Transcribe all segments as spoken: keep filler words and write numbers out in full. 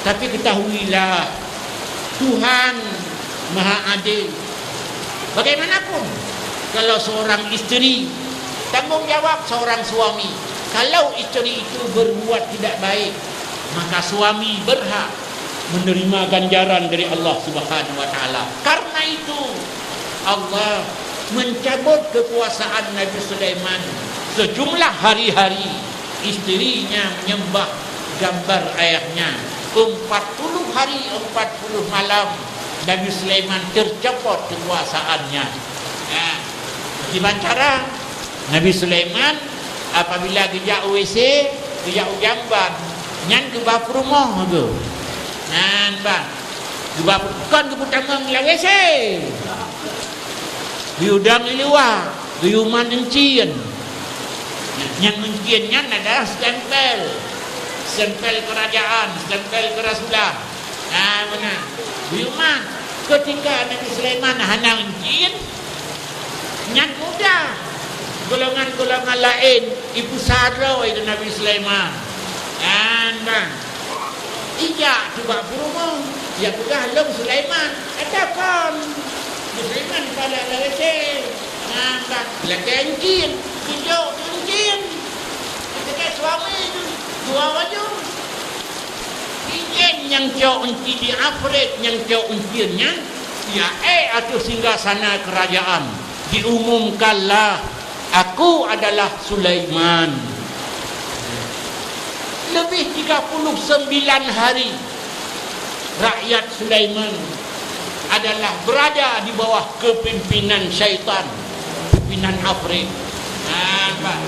Tapi ketahuilah, Tuhan Maha Adil. Bagaimanapun, kalau seorang isteri, tanggung jawab seorang suami. Kalau isteri itu berbuat tidak baik, maka suami berhak menerima ganjaran dari Allah Subhanahu wa Taala. Karena itu, Allah mencabut kekuasaan Nabi Sulaiman sejumlah hari-hari. Isterinya menyembah gambar ayahnya. Empat puluh hari, empat puluh malam, Nabi Sulaiman tercopot kekuasaannya. Nah, kiban cara Nabi Sulaiman apabila geujak u W C, geujak u jamban, nyan geuba peurumoh geuh. Nyan ban. Geuba peurumoh, kon geupeutamong lam W C. Geuyue dong i luwa, geuyue man euncien. Nyang euncien nyan adalah stempel. Stempel kerajaan, stempel keurasulan. Nah, meunan. Geuyue man. Ketika Nabi Sulaiman hana euncien, nyan mudah golongan-golongan laén ipeusaroe keu Nabi Sulaiman. Nyan ban. Ijak teuh bak peurumoh, ya peugah lôn Sulaiman. Ata kon. Sulaiman pada lam W C. Nyan ban. Lakée euncien, geujok teuh euncien. Ketika suami tu dua baju. Jin nyang cok euncien, di Afrit nyang cok euncien nyan, ya ék ateueh singgasana keurajaan, diumumkanlah, "Aku adalah Sulaiman." Lebih tiga puluh sembilan hari rakyat Sulaiman adalah berada di bawah kepimpinan syaitan, pimpinan Afrit. Nah, Pak,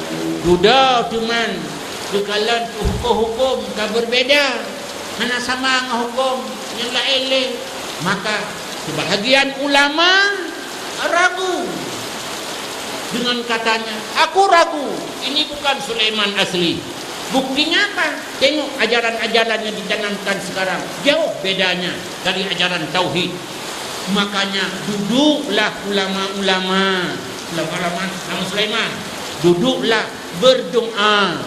dudoe teuma geukalon huköm-huköm ka berbeda, hana sama ngon huköm nyang laén lé. Maka, sebahagian ulama ragu dengan katanya, "Aku ragu, ini bukan Sulaiman asli." Buktinya apa? Tengok ajaran-ajaran yang ditanamkan sekarang, jauh bedanya dari ajaran tauhid. Makanya, duduklah ulama-ulama, ulama-ulama Nabi Sulaiman, duduklah berdoa,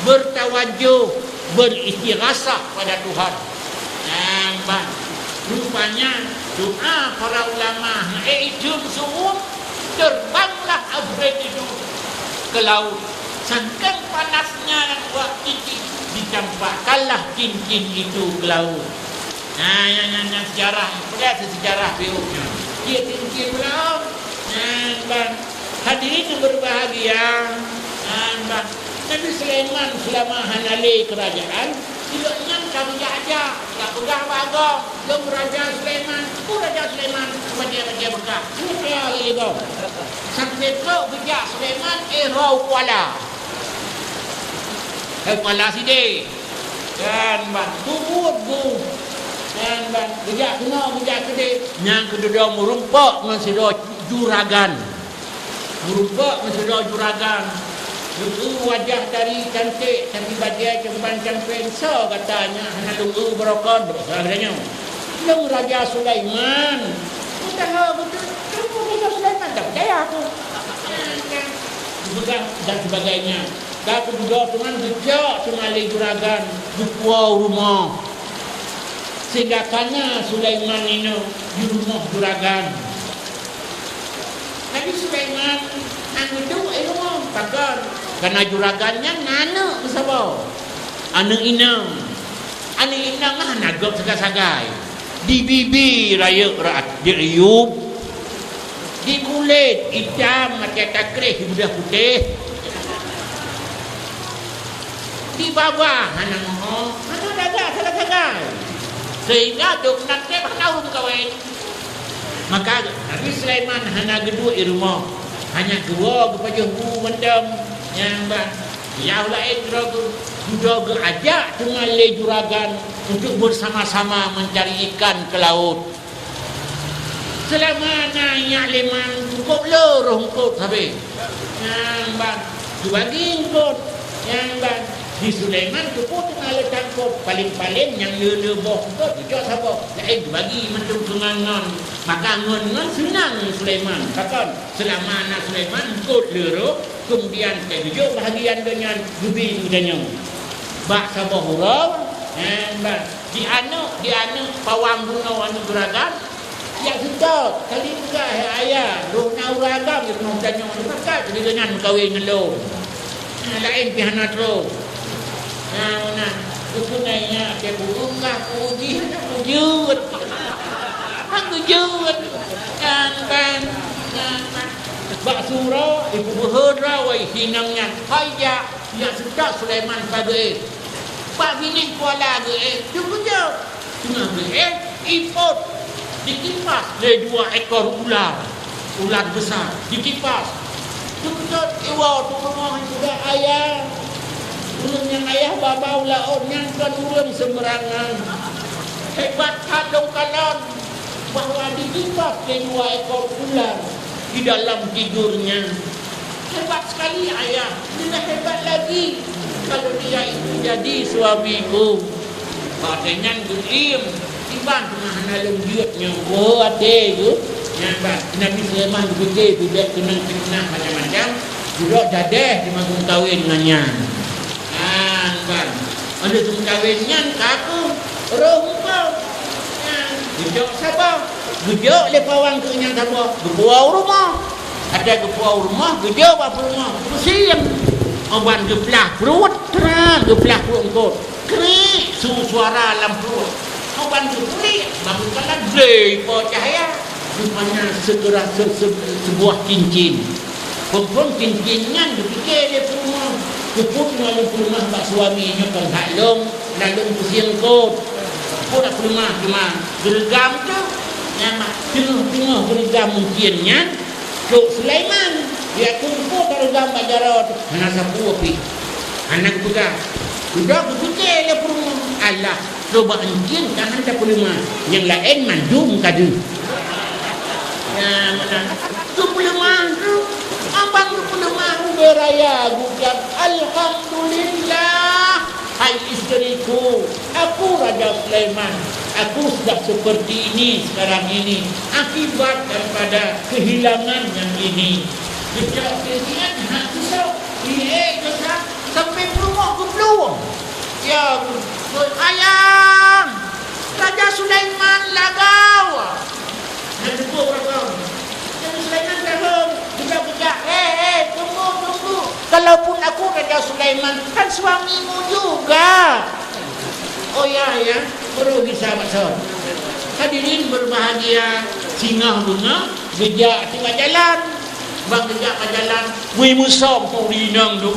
bertawajuh, beristighasah pada Tuhan. Nyan ban. Rupanya, doa para ulama, eh, itu suruh terbanglah Afrit itu ke laut. Sangkeng panasnya buat titik, dicampakkanlah cincin itu ke laut. Nah, nyan, nyan, nyan sejarah. Peugah sejarah biôh nyan. Dia cincin ke laut. Nyan ban. Hadirin yang berbahagia, nyan ban. Nabi Sulaiman selama hana lé keurajaan, gobnyan ka geujak-jak, ka peugah bak gob, "Lôn Raja Sulaiman." "Peue Raja Sulaiman?" Bajée-bajée beukah. Buka lé gob. Sampoe trok geujak Sulaiman, éh, rhoi kuala. Rhoi kuala sidéh. Nyan ban, bubuet bu. Nyan ban, geujak keunoe, geujak keudéh. Nyang keududoe meurumpok ngon sidroe juragan. Meurumpok ngon sidroe juragan. Lôn eu wajah dari cantik, tapi bajée cemban campen, soe gata nyan hana lôn eu beurokon, beurokon lagée nyoe. Lôn Raja Sulaiman. Padahai beutôi, lôn Raja Sulaiman, tak percaya aku. Nyan kan. Geupeugah dan sebagainya. Ka keududoe teuma geucok teuma lé juragan, geupuwoe u rumoh. Sehingga kana Sulaiman nyoe di rumoh juragan. Nabi Sulaiman hana geuduek i rumoh, pakon? Kana juragan nyan na aneuëk meusaboh. Aneuëk inong. Aneuëk inong hana gob sagai-sagai. Di bibi rayeuk rot, di iup, di kulét itam macam takréh, di beudôh putéh. Di babah hana moho, hana lagak sagai-sagai. Sehingga dum nan teuh hana ureuëng kawén. Maka Nabi Sulaiman hana geuduek i rumoh, hanya geuwoe geupajoh bu mantong nyang ban. Nyang laén droe geu-, geudoe geuajak teuma lé juragan untuk bersama-sama mencari ikan ke laut. Seulama na nyak leumang, cukup le roh eungkot habéh. Nyan ban, geubagi eungkot. Nyan ban, di Sulaiman cukup teungoh le tangkot, paleng-paleng nyang le-le boh eungkot geucok saboh, laén geubagi mandum keu ngon-ngon. Maka ngon-ngon seunang Sulaiman. Pakon? Seulama na Sulaiman eungkot le roh, keumudian teugeujok bahagian geuh nyan geubi geutanyoe. Bak saboh uroe, Eh, bah, di aneuk, di aneuk pawang bunoe aneuk juragan, jak seutôt, kali peugah, "Hai ayah, lôn na ureueng agam di rumoh tanyoe, di masa keudeungan meukawen ngon lôn. Nyang laén pih hana troh." Nah, meunan. Keupeue na nyak, até burueng ka kuuji, hana keujeuet. Hana keujeuet. Kan, kan, kan. Bak surok, ibu beuhe droe wai hinang nyan. Hai jak, jak seutôt Sulaiman ka geuéh. Bak binéh kuala geuéh, teukeujot. Teungoh geuéh, ipot, dikipas lé dua ekor ular. Ular besar, dikipas. Teukeujot iwoe, teupeugah, "Ayah, ureueng nyang ayah ba-ba u laôt nyan kon ureueng seumeurangan. Hebat that lôn kalon bahwa dikipas lé dua ekor ular di dalam tidurnya." Hebat sekali ayah, lebih hebat lagi kalau dia itu jadi suamiku. Watèe nyan geuiem, iban teuma hana lôn jeuet nyoe. Oh, até geuh. Nyan ban, Nabi Sulaiman geupike bibet keunong fitnah macam-macam, jurok jadeh dimagong kawin ngon nyan. Nyan ban. Ada tu kawin nyan ka aku roh muka. Nyan, geujok saboh. Geujok lé pawang keu nyan saboh. Geupuwoe u rumoh. Até geupuwoe u rumoh, geujok bak peurumoh. Pusing. Oban geuplah pruet, trat, geuplah pruet eungkôt. Krik, su suara lam pruet. Oban geuprik, bak geukalon, blé, ipo cahya. Rupanya segera se-, se-, sebuah cincin. Phon-phon cincin nyan geupike lé peurumoh. Keupeue ngon lôn peuleumah bak suami nyoe kon hak lôn, lam lôn pusing eungkôt. Peue dak peuleumah, cuma geureugam tu. Nyan mak, teungoh-teungoh geureugam mungkin nyan, Cok Sulaiman, ya kumpul tareugam bak jaroe teuh, hana sapeue pih. Hana geupeugah. Udah geupike lé peurumoh, alah, coba encin ka hana tapeuleumah, nyang laén mandum ka deuh. Ya, meunan. Geupeuleumah tu, abang geupeuleumah ubé raya geucap, "Alhamdulillah." Hai istriku, aku Raja Sulaiman, aku sudah seperti ini sekarang ini akibat daripada kehilangan yang ini. Sejak kejadian hak susah, iya dosa sampai peurumoh geuplueng. Ya, ayang, Raja Sulaiman lagau. Nyan teupeu ureueng. Nabi Sulaiman tahom, geujak-geujak, "Hei, hei, tunggu, tunggu. Kalaupun aku Raja Sulaiman, kan suamimu juga." Oh ya, ya, baru bisa maksud. Hadirin berbahagia, singoh beungoh geujak teuka jalan. Bang geujak bak jalan, wui musöm tu di inong tu.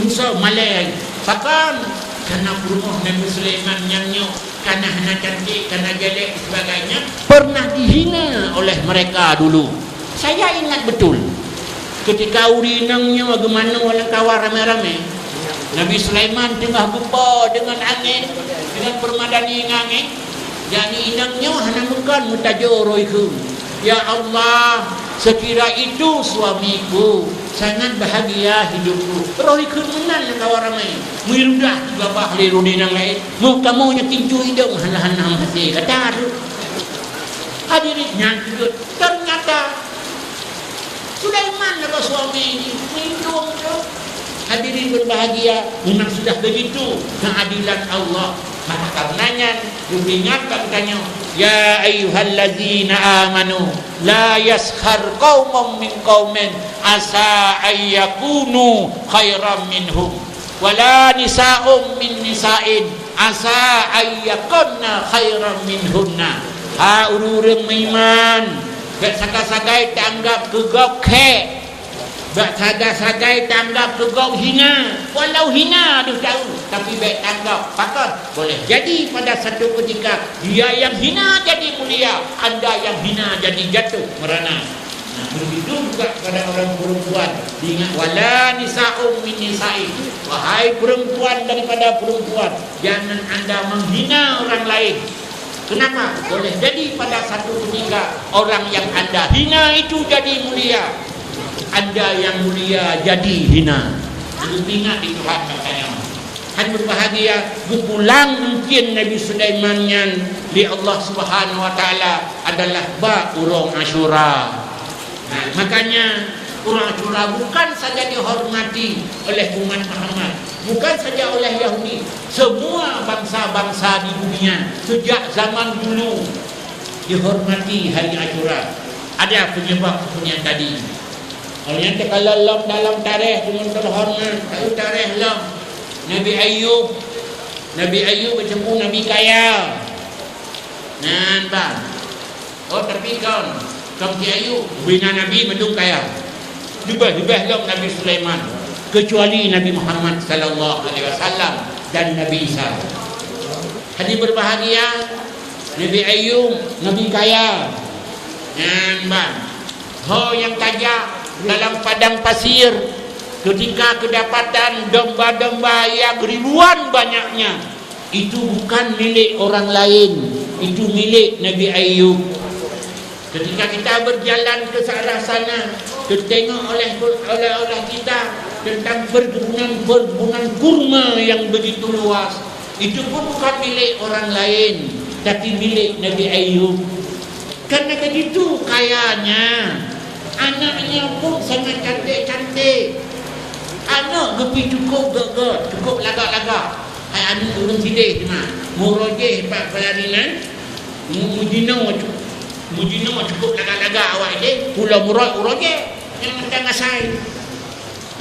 Musöm malèe. Pakon? Karena peurumoh Nabi Sulaiman nyang nyoe. Karena hana cantik, karena jelek dan sebagainya, pernah dihina oleh mereka dulu. Saya ingat betul, ketika ureueng inong nyoe geumanoe lam kawan ramé-ramé, Nabi Sulaiman teungoh geupo deungon angén, deungon peuremadani ngon angén, jadi inong nyoe hana meukon meutajo roh ikheun, "Ya Allah, sekira itu suamiku, sangat bahagia hidupku." Roh ikheun meunan lam kawan ramé, meurudah jibabah lé ureueng inong laén. Meuh kamoe nyang tinju idong hana-hana mahase gata tu. Hadirin nyang keudeuh, ternyata Sulaiman adalah suami ini, melindung tu. Hadirin berbahagia, memang sudah begitu keadilan Allah. Maka karena nyan, geuingat bak geutanyoe, "Ya ayyuhallazina amanu, la yaskhar qaumun min qaumin asa ayyakunu khairan minhum." "Wala nisa'un min nisa'in asa ayyakunna khairan minhunna." Hai ureueng-ureueng meuiman, bék sagai-sagai taanggab keu gob khèe, bék sagai-sagai taanggab keu gob hina. Walau hina deuh taeu, tapi bék taanggab. Pakon? Boleh jadi pada satu ketika dia yang hina jadi mulia, anda yang hina jadi jatuh merana. Nah, begitu juga kepada orang perempuan. Diingat, "Wala nisa'un min nisa'in." Wahai perempuan daripada perempuan, jangan anda menghina orang lain. Kenapa? Boleh jadi pada satu ketika orang yang anda hina itu jadi mulia. Anda yang mulia jadi hina. Jadi ingat di Tuhan katanya. Hai berbahagia, geupulang encin Nabi Sulaiman nyan lé Allah Subhanahu wa Taala adalah bak uroe Asyura. Nah, makanya Asyura bukan saja dihormati oleh umat Muhammad, bukan saja oleh Yahudi, semua bangsa-bangsa di dunia sejak zaman dulu dihormati hari Asyura. Ada penyebab-penyebab tadi. Oleh nyan teukalon lom dalam tarikh, ulôn teuhoreumat, tahu tarikh lom. Nabi Ayub, Nabi Ayub geuteupeu nabi kaya. Nyan ban. Oh, tapi kon, kon Nabi Ayub, bina nabi mandum kaya. Leubeh-leubeh lom Nabi Sulaiman, kecuali Nabi Muhammad sallallahu alaihi wasallam dan Nabi Isa. Hadirin berbahagia, Nabi Ayub, nabi kaya. Nyan ban. Ho nyang tajak dalam padang pasir, ketika kedapatan domba-domba yang ribuan banyaknya, itu bukan milik orang lain, itu milik Nabi Ayub. Ketika kita berjalan ke arah sana, tertengok oleh, oleh, oleh kita tentang perkebunan-perkebunan kurma yang begitu luas. Itu pun bukan milik orang lain, tapi milik Nabi Ayub. Karena begitu kayanya, anaknya pun sangat cantik-cantik. Aneuk geupi cukup gét-gét, cukup lagak-lagak. Hai aneuk ureueng sideh teuma, murojeh bak peularinan, mu-, mujinoe cu-, mujinoe cukup lagak-lagak awak ideh, pulo murot urojeh, nyang mantong asai.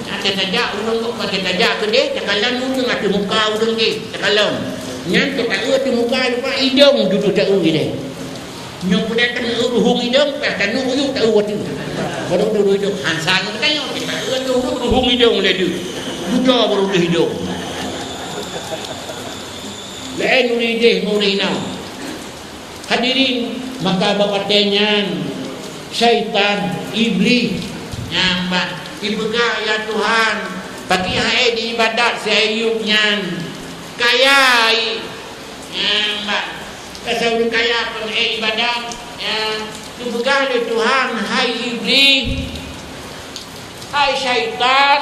Até tajak ureueng kok, até tajak keudeh, takalon ureueng ateueh muka ureueng jih, takalon. Nyan teuka ateueh muka lupa idong dudoe taeu ideh. Nyoe peue datang ruhueng idong, pah tanuek uyuek taeu ateueh. Baru dulu idong, hansa ngon tanyoe, kita ureueng ruhueng idong lé deuh. Buta baru deuh idong. Laén ureueng ideh ngon ureueng inong. Hadirin, maka bak watée nyan, syaitan, iblih, nyang ban, ipeugah, "Ya Tuhan, pakri han ék diibadat si Ayub nyan? Kaya i, nyang ban, ka ureueng kaya kon ék ibadat?" Nyan, ipeugah lé Tuhan, "Hai iblih, hai syaitan,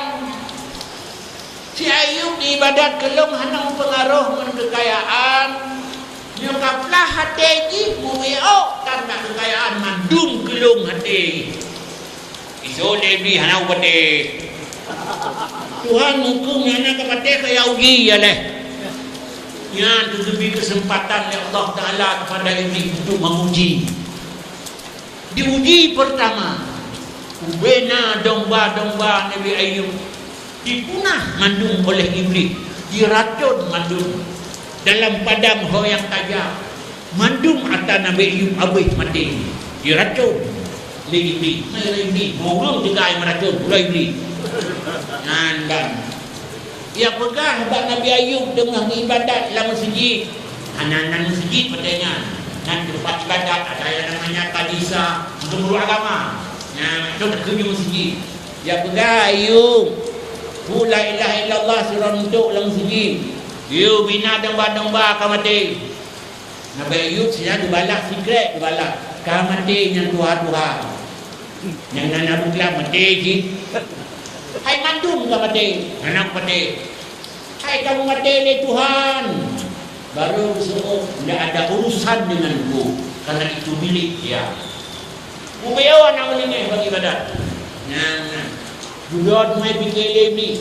si Ayub diibadat keu lôn hana meupeungaroh ngon keukayaan. Nyoe ka plah até jih, muwéok tan bak keukayaan, mandum keu lôn até jih." Iso lé iblih hana patéh. Tuhan huköm hana ka patéh, ka ya uji ya leh. Nyan geubri keuseumpatan lé Allah Taala kepada iblih untuk menguji. Diuji pertama, ubena domba-domba Nabi Ayub dipunah mandum oleh iblih, diracon mandum. Dalam padang ho nyang tajak, mandum ata Nabi Ayub habéh maté, diracon lé iblih. Lé iblih, ureueng teuka meracon, ulah iblih. Nyan ban. Ipeugah bak Nabi Ayub teungoh meuibadat lam meuseujid. Hana nan meuseujid watée nyan. Nan teumpat ibadat, ada yang namanya kanisa, untuk guru agama. Nah, itu takheun meuseujid. Ipeugah Ayub, "Qul la ilaha illallah," sidroe nuntok lam meuseujid. Yub, bina domba-domba ka maté. Nabi Ayub sinan geubalah sikrek, geubalah, "Ka maté nyang tuha-tuha. Nyang na, na buklam maté cit. Hai mandum ka maté, aneuk maté. Hai kamoe maté lé Tuhan." Baru seuôt, "Ndak ada urusan denganku, karena itu milik dia." Ubeo aneuk meuninggai bagi ibadat. Nah, nah. Dudoe teuma pike lé iblih,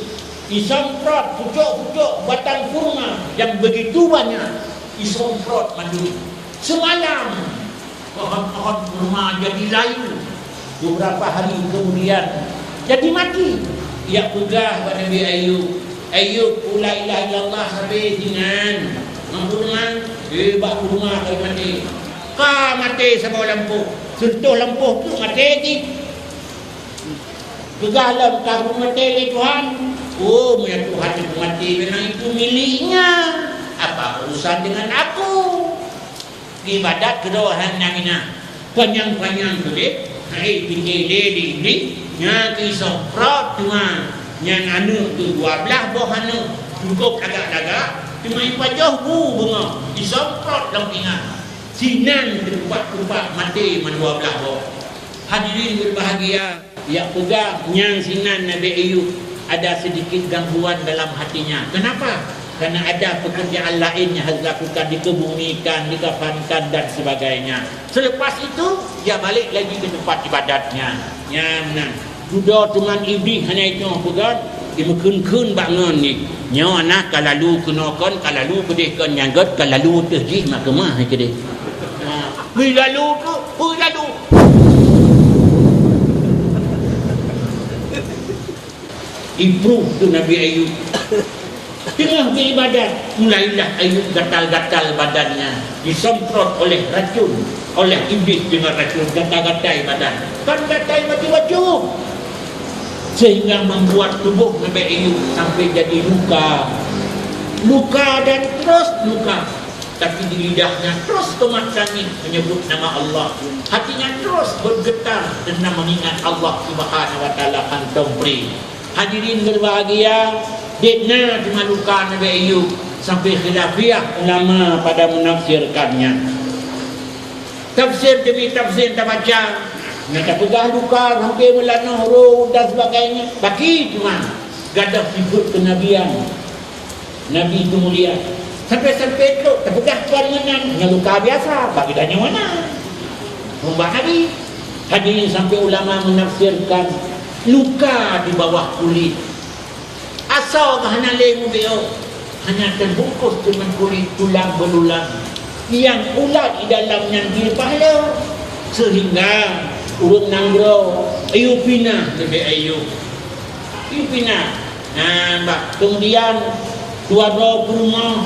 isemprot pucok-pucok batang kurma yang begitu banyak, isemprot mandum. Semalam, pohon-pohon kurma jadi layu. Beberapa hari kemudian, jadi mati. Ipeugah bak Nabi Ayub, "Ayub, qul la ilaha illallah," habéh inan. Ngon kurma, eh, bak kurma ka maté. Ka maté saboh lampôh. Seuntuh lampôh tu maté jih. Peugah lom, "Ka geumaté lé Tuhan." "Oh, meunyo Tuhan geumaté, memang itu miliknya. Apa urusan dengan aku?" Ibadat keudroe han nyang inah. Panyang-panyang keudeh, hai pike lé di iblih, nyan isemprot teuma. Nyan aneuk tu dua blaih boh aneuk, cukup lagak-lagak, teuma ipajoh bu beungoh, isemprot lam pingan. Sinan teupat-teupat maté mandua blaih boh. Hadirin berbahagia. Ipeugah nyang sinan Nabi Ayub ada sedikit gangguan dalam hatinya. Kenapa? Karena ada pekerjaan lain yang harus dilakukan, dikebumikan, dikafankan dan sebagainya. Selepas itu, dia balik lagi ke tempat ibadatnya. Nyan, nyan. Dudoe teuma Iblih hana jitu'oh peugah, jimeukheun-kheun bak ngon jih. Nyoe aneuk ka lalu keunoe kon, ka lalu keudeh kon, nyang gét ka lalu teuh jih mak keumah keudeh. Ha, hui lalu tu, hui lalu. Ipruh tu Nabi Ayub. Teungoh beribadat, mulailah Ayub gatal-gatal badannya, disemprot oleh racun, oleh iblis dengan racun, gatal-gatai badan. Kan gatai baju-baju. Sehingga membuat tubuh Nabi Ayub sampai jadi luka. Luka dan terus luka. Tapi di lidahnya terus tomat tangis menyebut nama Allah. Hatinya terus bergetar dengan mengingat Allah Subhanahu wa Taala kantong pri. Hadirin berbahagia, dek na teuma luka Nabi Ayub sampai khilafiah ulama pada menafsirkannya. Tafsir demi tafsir tabaca, na tapeugah luka sampai meulanoh roh dan sebagainya. Baki teuma gadoh sifeut kenabian. Nabi itu mulia. Sampai-sampai trok tapeugah kon meunan, nyan luka biasa, bak geutanyoe meunan. Umat Nabi. Hadirin, sampai ulama menafsirkan luka di bawah kulit. Asoe hana lé mubeue, hanya terbungkus dengan kulit tulang belulang. Yang ulat di dalam nyan dileupah lom. Sehingga ureueng nanggroe, ayu pinah leubeh ayu. Ayu pinah. Nah, bah, kemudian dua droe peurumoh,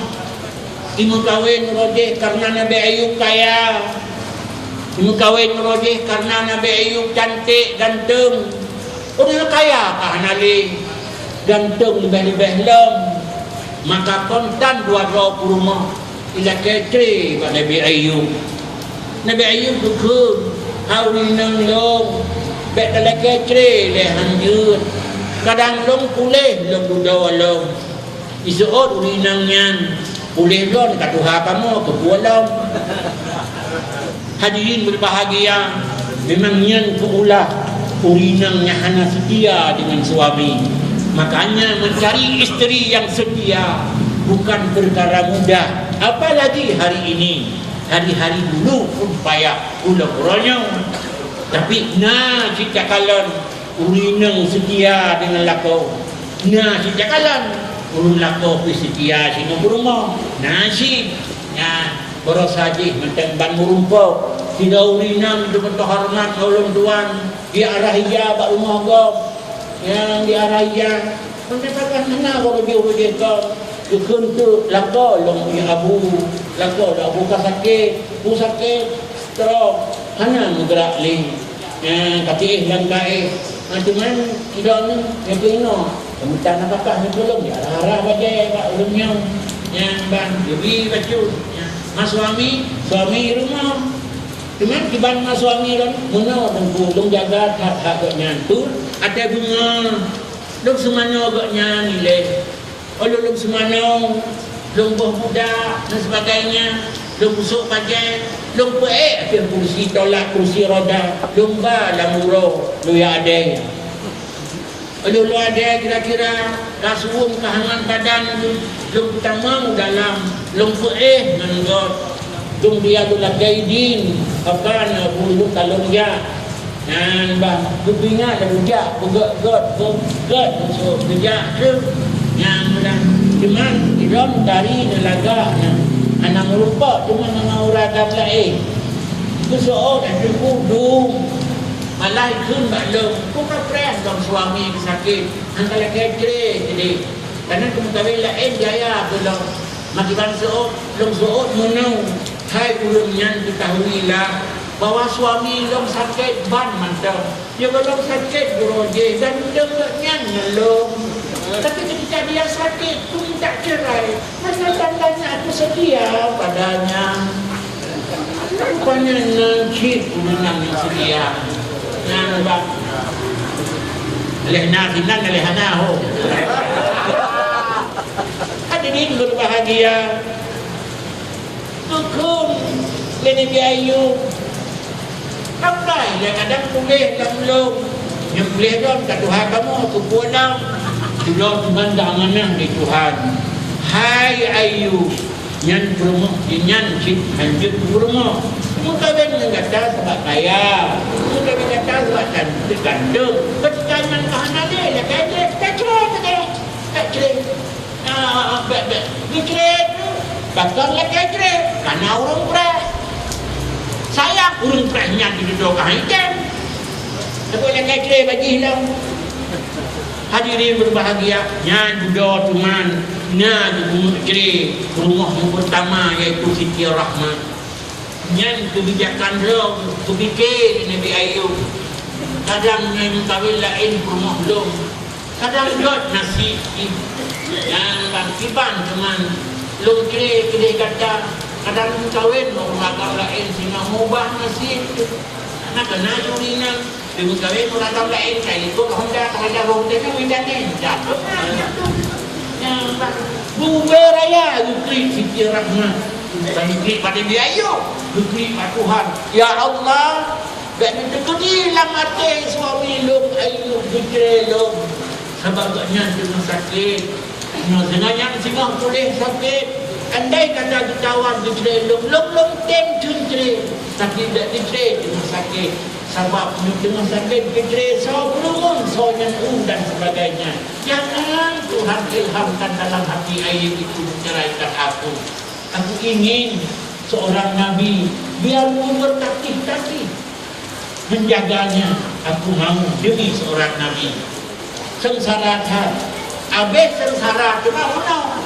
imeukawen roh jih karena Nabi Ayub kaya. Imeukawen roh jih karena Nabi Ayub cantik, ganteng. Ureueng kaya ka hana lé, ganteng leubeh-leubeh lom. Maka kontan dua droe peurumoh. Ilakée cre bak Nabi Ayub. Nabi Ayub geukheun, "Hai ureueng inong lôn, bék talakée cre lé hanjeuet. Kadang lôn puléh lôn dudoe lôn. Iseuôt ureueng inong nyan, puléh lôn ka tuha kamoe keupeue lôn." Hadirin berbahagia, memang nyan keuulah ureueng inong nyang hana setia dengan suami. Makanya mencari isteri yang setia bukan perkara mudah, apalagi hari ini. Hari-hari dulu pun payah ulôn uroe nyoe. Tapi na cit takalon ureueng inong seutia deungon lakoe. Na cit takalon ureueng lakoe pih seutia singoh peurumoh. Na cit, nyan, baroesa jih mantong ban meurumpok. Sidroe ureueng inong teupeuteuhoreumat lé ulôn tuan, di arah ija bak rumoh gob. Nyang di arah ija, mantong takalon hana baroe jih, baroe jih kon. Geukheun teuk lakoe lôn, "Ya Abu, lakoe lôn Abu ka sakét, Abu sakét, stroke, hana meugeurak lé." Nyan ka tiéh lam kaéh. Nyan teuma sidroe nyoe, nyan keunoe, peumita nafakah nyan tulông, ya, arah-arah bajée bak ureueng nyoe. Nyan ban, geubri bacut. Nyan, ma suami, suami rumoh. Teuma kiban ma suami lôn, meunoe teungku, lôn jaga that-that gobnyan. Tut, até beungoh, lôn seumanoe gobnyan ilée. Óh lheueh lôn seumanoe, lôn boh budak dan sebagainya, lôn busôk bajée, lôn peuék ateueh kursi tolak, kursi roda, lôn ba lam uroe, lôn jak adée. Óh lheueh lôn adée kira-kira ka suwöm ka hangat badan lôn, lôn tamong u dalam, lôn peuéh ngon gob. Dum dia lôn lakée idin, pakon na peue lôn ka lôn jak. Nyan bah, geupeuingat lé bujak, beugét-gét, beugét, beugét, beujak treuk. Nyan meunan, teuma ilôn dari neulagak nyan, hana meurumpok teuma ngon ureueng agam laén. Beuseuôt dan teungku dum, malah ikheun bak lôn, "Peue ka preh lôn suami sakét, han ka lakée cre keudeh." Karena teumeukawen laén jaya keu lôn. Makiban seuôt, lôn seuôt meunoe, hai ureueng nyan, ketahuilah bahwa suami lôn sakét ban mantong. Nyoe gohlom sakét uroe jih dan deuek nyan ngon lôn. Tapi ketika dia sakit, ku minta cerai. Karena tandanya aku setia padanya. Rupanya ngon cit ureueng nyang setia. Nyan bang. Leh na sinan, leh hana ho. Hadirin berbahagia. Geukheun lé Nabi Ayub, "Sampai lé kadang puléh lam lôn, nyang puléh lôn ka tuha kamoe keupeue lom?" Tuha Tuhan ka amanah lé Tuhan. Hai Ayub, nyan peurumoh, nyan cit hanjeuet peurumoh. Meukawen ngon gata sabab kaya, meukawen gata sabab can-, ganteng. Ketika nyan ka hana lé, lakèe jreh, ka jreh, ka jreh, ka jreh. Ah, bèk, bèk. Jreh tu, pakon lakèe jreh, kana ureueng preh. Sayang ureueng preh nyan jidudoe keu hai tem. Tapi lakèe jreh bagi lom. Hadirin berbahagia, nyan dudoe teuma na geumeujreh rumoh nyang peurtama, yaitu Siti Rahmah. Nyan keubijakan droe, keupiké Nabi Ayub. Kadang nyan meukawen laén peurumoh lôn, kadang jeuet nasib jih. Nyan ban kiban teuma lôn jreh keudeh gata, kadang meukawen ngon ureueng agam laén singoh mubah nasib. Na keunan juri nyan. Deungon kawé meuradam laén, ka ikot Honda, Honda Honda nyan minta nyan. Dah. Nyan, bah. Bubé raya geuklik Siti Rahmah. Bukan geuklik bak Nabi Ayub, geuklik bak Tuhan. Ya Allah, bèk neuteukeudi lam até suami lôn Ayub geucré lôn. Sabab gobnyan teungoh sakét. Nyoe singoh nyan singoh puléh sakét. Andai kata geutawan geucré lôn, lôn, lôn tem cun cré. Tapi bèk geucré teungoh sakét. Sabab nyoe teungoh sakét geucré soe peurumoh, soe nyan u dan sebagainya. Jangan Tuhan ilhamkan dalam hati Ayub itu menceraikan aku. Aku ingin seorang nabi, biarpun bertatih-tatih, menjaganya aku mau demi seorang nabi. Seungsara that. Abéh seungsara teuma meunoe.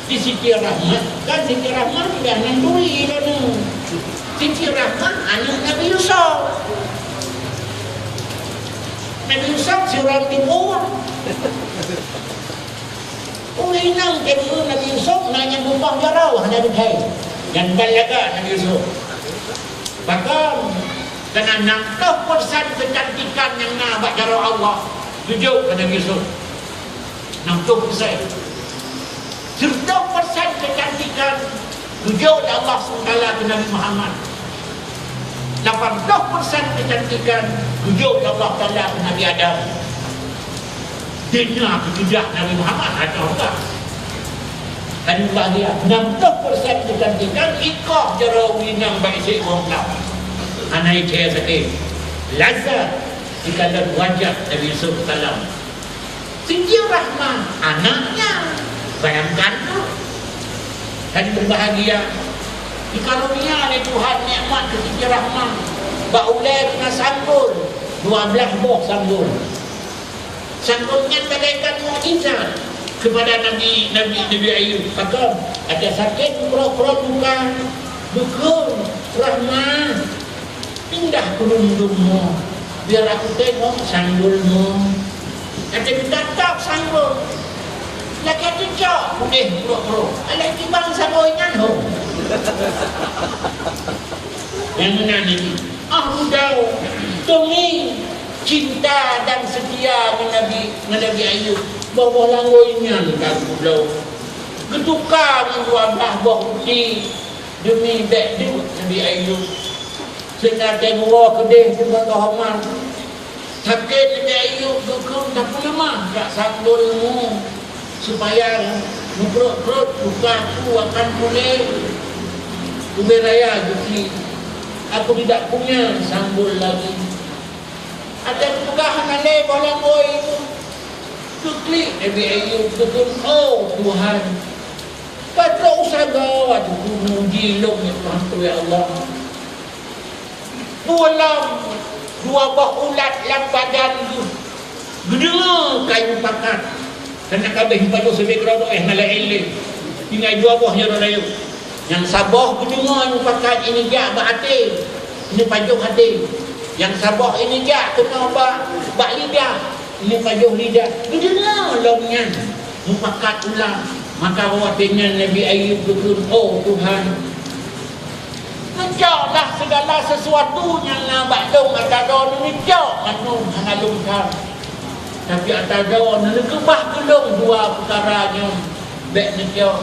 Di Siti Rahmah, kan Siti Rahmah sudah nan turi lôn. Siti Rahmah aneuk Nabi Yusuf. Nabi Yusuf sidroe tipu. Ureueng inong teurimong Nabi Yusuf na nyang beumoh jaroe hana geuthèe. Nyan ban lagak Nabi Yusuf. Pakon? Karena enam puluh persen kecantikan nyang na bak jaroe Allah geujok keu Nabi Yusuf. Enam puluh persen. Seratus persen kecantikan geujok lé Allah subhanahu wa taala keu Nabi Muhammad. Lapan puluh persen kecantikan geujok lé Allah Taala keu Nabi Adam. Di na keutujoh Nabi Muhammad, ada orang. Kan bahagia, enam puluh persen kecantikan ikoh jaroe ureueng inong bak isék ureueng blang. Hana icé sakét. Lazat di dalam wajah Nabi Yusuf salam. Siti Rahmah, anaknya. Bayangkan tu. Dan berbahagia. Dikarunia oleh Tuhan nikmat keu Siti Rahmah. Bak ulèe keunan sanggul, dua belas boh sanggul. Sanggul nyan bagaikan mukjizat kepada Nabi, Nabi, Nabi Ayub. Pakon? Ada sakét, peuruet-peuruet luka, geukheun, Rahmah. Pindah keu lôn dum mo, biar aku tengok sanggulmu. Até geutatap sanggul, lagèe teucok udeh pruet-pruet. Alah kiban saboh nyan ho. Nyang meunan nyoe, ah, udau, teumi cinta dan setia ngon Nabi, ngon Nabi Ayub. Boh-boh langgôi nyan ka geubloe, geutuka ngon dua blaih boh ruti. Demi bèk duek Nabi Ayub, sehingga watèe geuwoe keudeh teuma geuhoreumat. Sakét Nabi Ayub geukheun tapeuleumah jak sanggulmu, supaya meupruet-pruet luka aku akan puléh. Ubé raya geuklik, aku tidak punya sanggul lagi. Até geupeugah hana lé boh langgôi, geuklik Nabi Ayub geukheun, "Oh Tuhan, patrok usaha gawat muji lôn nyoe Tuhan, ya Allah. Pulang dua boh ulat lam badan geuh, geudeungoe kayue pakat." Hana ka abéh jipajoh sabe keudroe, eh, na laén lé. Tinggai dua boh nyoe droeneuh. Nyang saboh geudeungoe meupakat ineujak bak até, ineupajôh até. Nyang saboh ineujak keunoe bak, bak lidah, ineupajôh lidah. Geudeungoe lom nyan, meupakat ulang. Maka watèe nyan Nabi Ayub geukheun, "Oh Tuhan, neucoklah segala sesuatu nyang na bak lôn ata droe, neucok mandum hana lôn that. Tapi ata droe neukeubah keu lôn dua peukara nyoe, bèk neucok.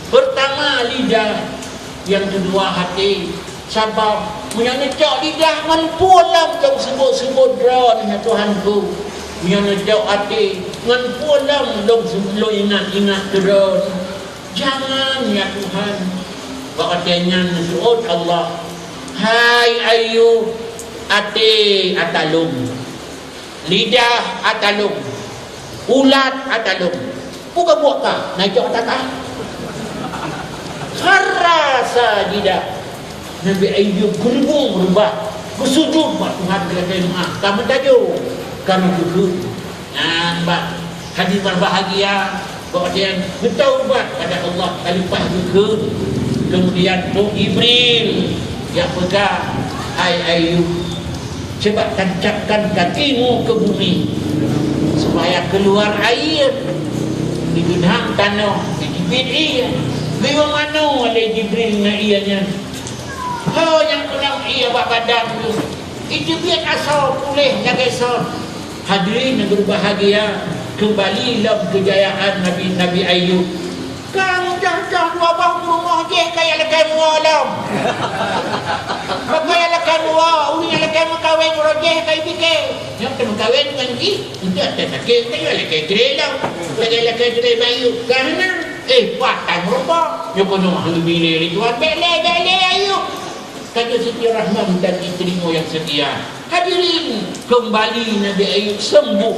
Peurtama lidah, nyang keudua até. Sabab meunyoe neucok lidah ngon peue lom lôn seubut-seubut droeneuh, ya Tuhanku. Meunyoe neucok até ngon peue lom lôn seubut, lôn ingat-ingat droeneuh." Jangan, ya Tuhan. Bak watèe nyan neuseuôt Allah, Hai Ayub, até atalong, lidah atalong, ulat atalong. Peue ka buet ka, na icok ata ka? Kharra sajida. Nabi Ayub geureubong reubah, geusujut bak Tuhan, geulakée meu'ah, ka meutajô, ka meukeukeuh. Nyan bak hadirin berbahagia, bak watée nyan geutaubat pada Allah, ka leupah geukheun. Kemudian Roh Jibril jak peugah, "Hai Ayub, coba tancapkan kakimu ke bumi supaya keluar air." Digeunhang tanoh, dijeubiet ié. Geuyue manoe lé Jibril ngon ié nyan. Ho nyang keunong ié bak badan tu, ijeubiet asoe puléh lagée son. Hadirin yang berbahagia, kembali lom kejayaan Nabi, Nabi Ayub. Ka mudah-mudah dua boh peurumoh jih ka jak lakée muwoe lom. Ka jak lakée muwoe, ureuëng nyang lakée meukawen uroe jih ka jipike. Nyang ka meukawen ngon jih, untuk até sakét, ka jak lakée keu lom. Ka jak lakée keu Ayub, ka hana. Eh, pat tan meurumpok. Nyoe keunoe hana bile lé Tuhan, bele, bele Ayub. Kata Siti Rahman dan istrimu yang setia. Hadirin, kembali Nabi Ayub sembuh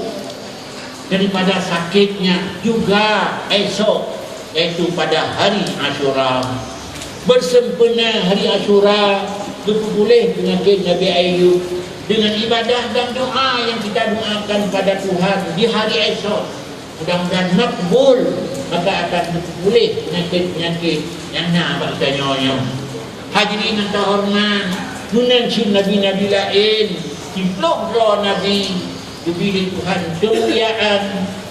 daripada sakitnya juga esok, yaitu pada hari Asyura. Bersempena hari Asyura, geupeupuléh penyakit Nabi Ayub dengan ibadah dan doa yang kita doakan pada Tuhan di hari esok. Mudah-mudahan makbul, maka akan geupeupuléh penyakit-penyakit nyang na bak geutanyoe nyoe. Hadirin nyang teuhoreumat, meunan cit nabi-nabi laén, siplôh droe nabi geubri lé Tuhan keumuliaan,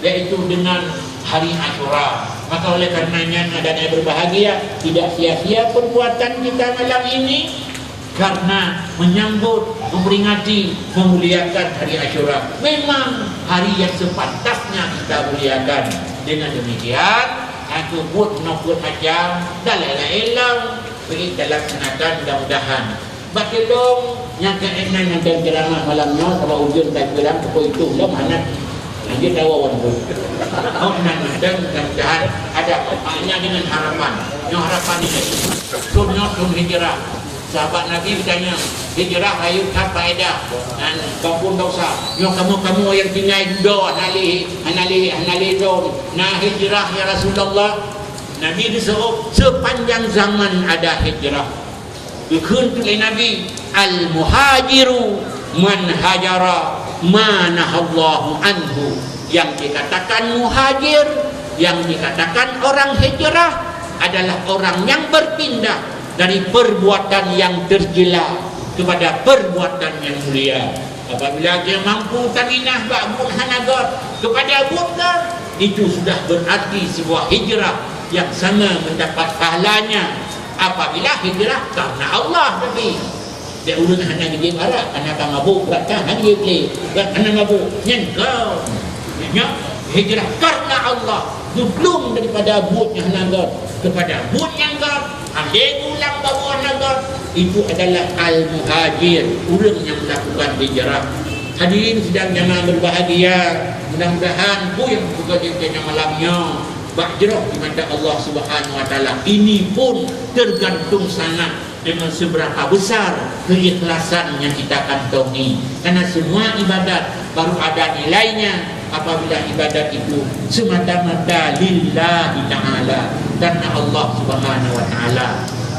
yaitu dengan hari Asyura. Maka oleh karena nyan, anak-anak berbahagia, tidak sia-sia perbuatan kita malam ini. Karena menyambut, memperingati, memuliakan hari Asyura. Memang hari yang sepantasnya kita muliakan. Dengan demikian, nyang keu buet nyoe buet macam, dan lain-lain lom, beri kita laksanakan mudah-mudahan. Bak lôn, nyang keunan nyang dan ceramah malam nyoe, sama ujeuen dan kurang, pokok itu lom, anak lanjut dawa wan tu. Oh, nan, dan mudah-mudahan ada manfaatnya dengan harapan. Nyoe harapan ini. Sun nyoe sun hijrah. Sahabat Nabi geutanyong, "Hijrah rayeuk that faedah, dan gampông dosa. Nyoe kamoe-kamoe nyang tinggai dudoe hana lé, hana lé, hana lé lôn. Na hijrah, ya Rasulullah?" Nabi geuseuôt, "Sepanjang zaman ada hijrah." Geukheun lé Nabi, "Al-muhajiru man hajara ma nahallahu anhu." Yang dikatakan muhajir, yang dikatakan orang hijrah adalah orang yang berpindah dari perbuatan yang tercela kepada perbuatan yang mulia. Apabila dia mampu taminah bak buet hana göt kepada buet göt, itu sudah berarti sebuah hijrah yang sama mendapat pahalanya apabila hijrah karena Allah tadi. Dia ureuëng hana geujép arak, hana ka mabuk, brat ka hana geujép lé, brat hana mabuk. Nyan ka. Nyan hijrah karena Allah. Geuplueng daripada buet nyang hana göt kepada buet nyang göt, hana geuulang bak buet hana göt. Itu adalah al-muhajir, ureuëng nyang melakukan hijrah. Hadirin sidang jamaah berbahagia, mudah-mudahan peue nyang geupeugah di malam nyoe bak jroh di mata Allah Subhanahu wa Taala. Ini pun tergantung sangat dengan seberapa besar keikhlasan yang kita kantongi. Karena semua ibadat baru ada nilainya apabila ibadat itu semata-mata lillahi ta'ala, karena Allah Subhanahu wa Taala.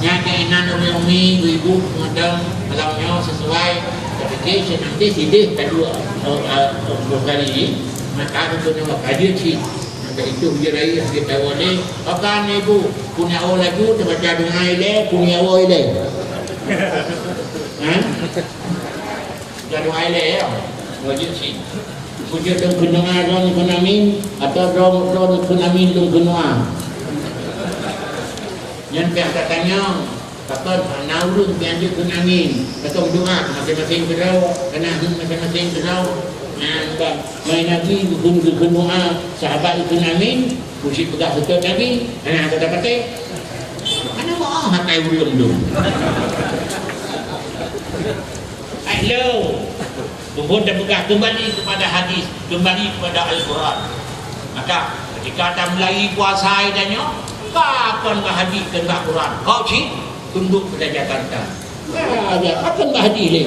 Nyan keunan umi-umi, ibu-ibu, peungadang malam nyoe sesuai, tapi senang deh sideh kedua, eh, eh, dua kali, maka aku kena wakaji cik. Maka itu hujan air, dia tahu ni, apa ni ibu? Punya awal laju, terbaca doa ile, punya awal ile. Ha? Jaduai lé ya. Wajib sih. Wajib dong keunoe dong keunamin atau dong dong keunamin dong keunoe. Nyan pih katanya, apa na ureuëng pih anjeuet keunamin. Atau doa masing-masing keudroe, keunamin masing-masing keudroe. Nah, bang, mai Nabi bukon keunoe, sahabat keunamin, mesti peugah beutôi Nabi. Nah, kata pakai. Mana mau ah makai ureuëng tu? Hai lo. Bukan terpegang kembali kepada hadis, kembali kepada Al-Quran. Maka ketika ata mulai puasa ida nyoe, ka kon bak hadis dan bak Quran. Kau cit tunduk pada Jakarta. Ah, ya, akan Mahdi lé.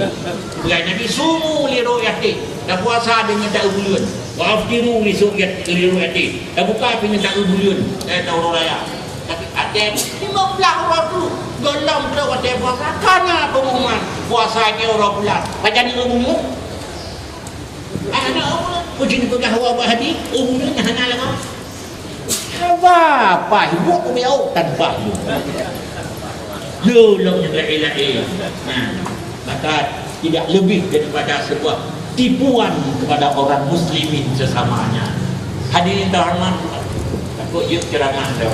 Bukan Nabi, sumu li ru'yati. Dah puasa deungon taeu buleuen. Wa aftiru li ru'yati, li ru'yati. Dah buka pih ngon taeu buleuen. Eh, tahu raya. Tapi ada lima belas orang tu. Golom tu watèe puasa. Kana pengumuman. Puasa ke orang bulan. Macam ni pengumuman. Aneuk ureueng, uji dipeugah wa Mahdi, ureueng nyan hana lagak. Haba, paih buet ubé ôk tan paih. Lom nyang laén-laén. Nah, maka tidak lebih daripada sebuah tipuan kepada orang muslimin sesamanya. Hadirin terhormat, Kok jeuet ceuramah dah.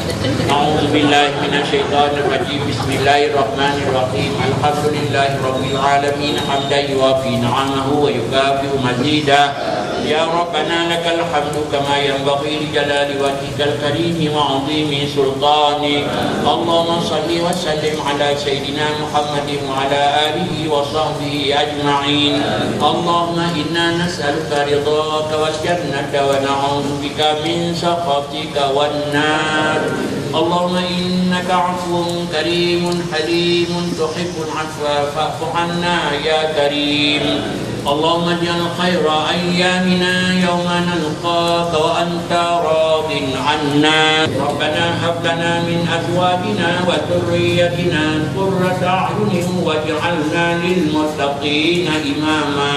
A'udzubillahi minasyaitonirrajim. Bismillahirrahmanirrahim. Alhamdulillahirabbil alamin. Hamdan yuwafi ni'amahu wa yukafi'u mazidah. Ya Rabbana lakal hamdu kama yanbaghi li jalali wajhikal karimi wa 'azimi sultanik. Allahumma shalli wa sallim ala sayyidina Muhammadin wa ala alihi wa sahbihi ajma'in. Allahumma inna nas'aluka ridhaka wal jannata wa na'udzubika min sakhatika wan nar. Allahumma innaka 'afuwun karimun halimun tuhibbul 'afwa fa'fu 'anna ya karim. Allahumma ij'al khaira ayyamina yauma nalqaka wa anta radin 'anna. Rabbana hab lana min azwajina wa dhurriyyatina qurrata a'yunin waj'alna lil muttaqina imama.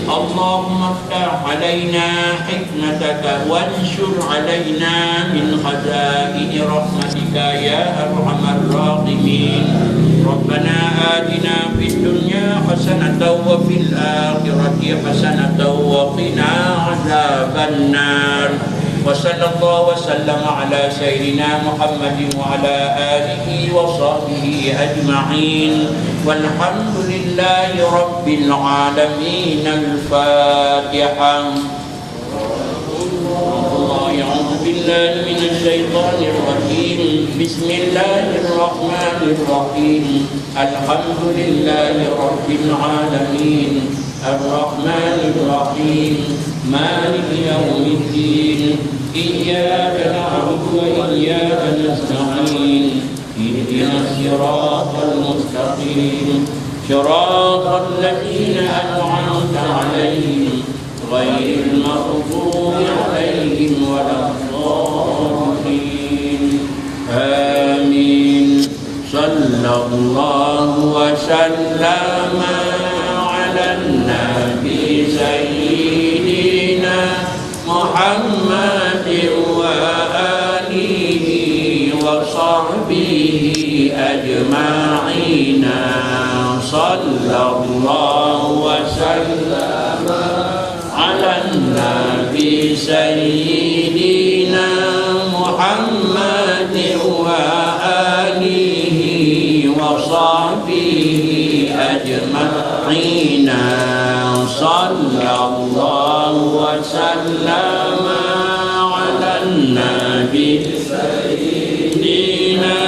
Allahumma افتح علينا حكمتك وانشر علينا من خزائن رحمتك يا أرحم الراحمين. ربنا آتنا في الدنيا حسنة وفي الآخرة حسنة وقنا عذاب النار. وصلى الله وسلم على سيدنا محمد وعلى آله وصحبه أجمعين. والحمد لله رب العالمين. الفاتحة. أعوذ بالله من الشيطان الرجيم. بسم الله الرحمن الرحيم. الحمد لله رب العالمين. الرحمن الرحيم. مالك يوم الدين. إياك نعبد وإياك نستعين. اهدنا الصراط المستقيم. صراط الذين أنعمت عليهم غير المغضوب عليهم ولا الضالين. آمين. صلى الله وسلم على النبي سيدنا محمد وآله وصحبه أجمعين. صلى الله وسلم على النبي سيدنا محمد وآله وصحبه أجمعين. صلى الله وسلم على النبي سيدنا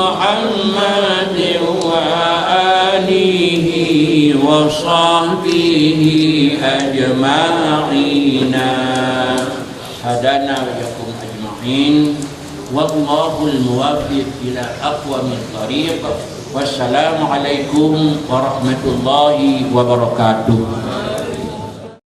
محمد وآله وصحبه أجمعين. هدانا وإياكم أجمعين. والله الموفق إلى أقوم الطريق. والسلام عليكم ورحمة الله وبركاته.